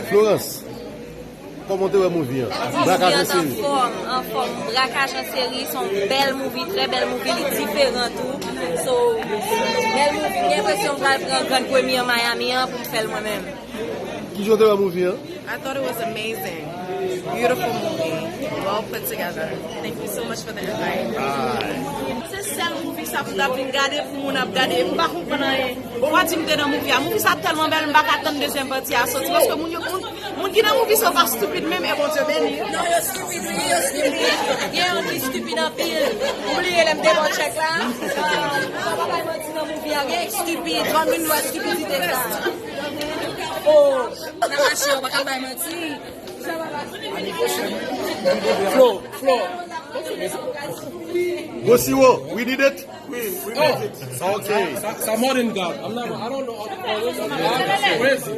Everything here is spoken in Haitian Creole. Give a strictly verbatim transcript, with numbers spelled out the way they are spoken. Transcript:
Florence, kòman w te wè movie an? Braquage en série. Anfòm, anfòm. Braquage en série se yon bèl movie, trè bèl movie, li diferan tou. So, bèl movie, m gen enpresyon m pral pran grann premye an Miami an pou m fè l mwen menm. Kijan w te wè movie an? I thought it was amazing. Beautiful movie. Well put together. Thank you so much for the invite. Se sèl movie sa pou m ta vin gade pou moun ap gade. M pa konprann anyen. Ou pa di m te nan movie a. Movie sa tèlman bèl, m pa ka tann dezyèm pati a soti. Paske moun yo, moun, moun ki nan movie sa yo pa stupid menm, e Bondye beni yo. Non, yo stupid, wi, yo stupid. Gen yon ki stupid anpil. M bliye lè m te ba w tchèk la. Ah, m pa bay manti nan movie a. Gen stupid. Ban moun wè stupidite sa. Oh, nan mache, w pa ka bay manti. Flo, Flo. Go siwo, we did it. Oh, okay. Sa, sa more than God. I'm not, I don't know all the colors. Crazy.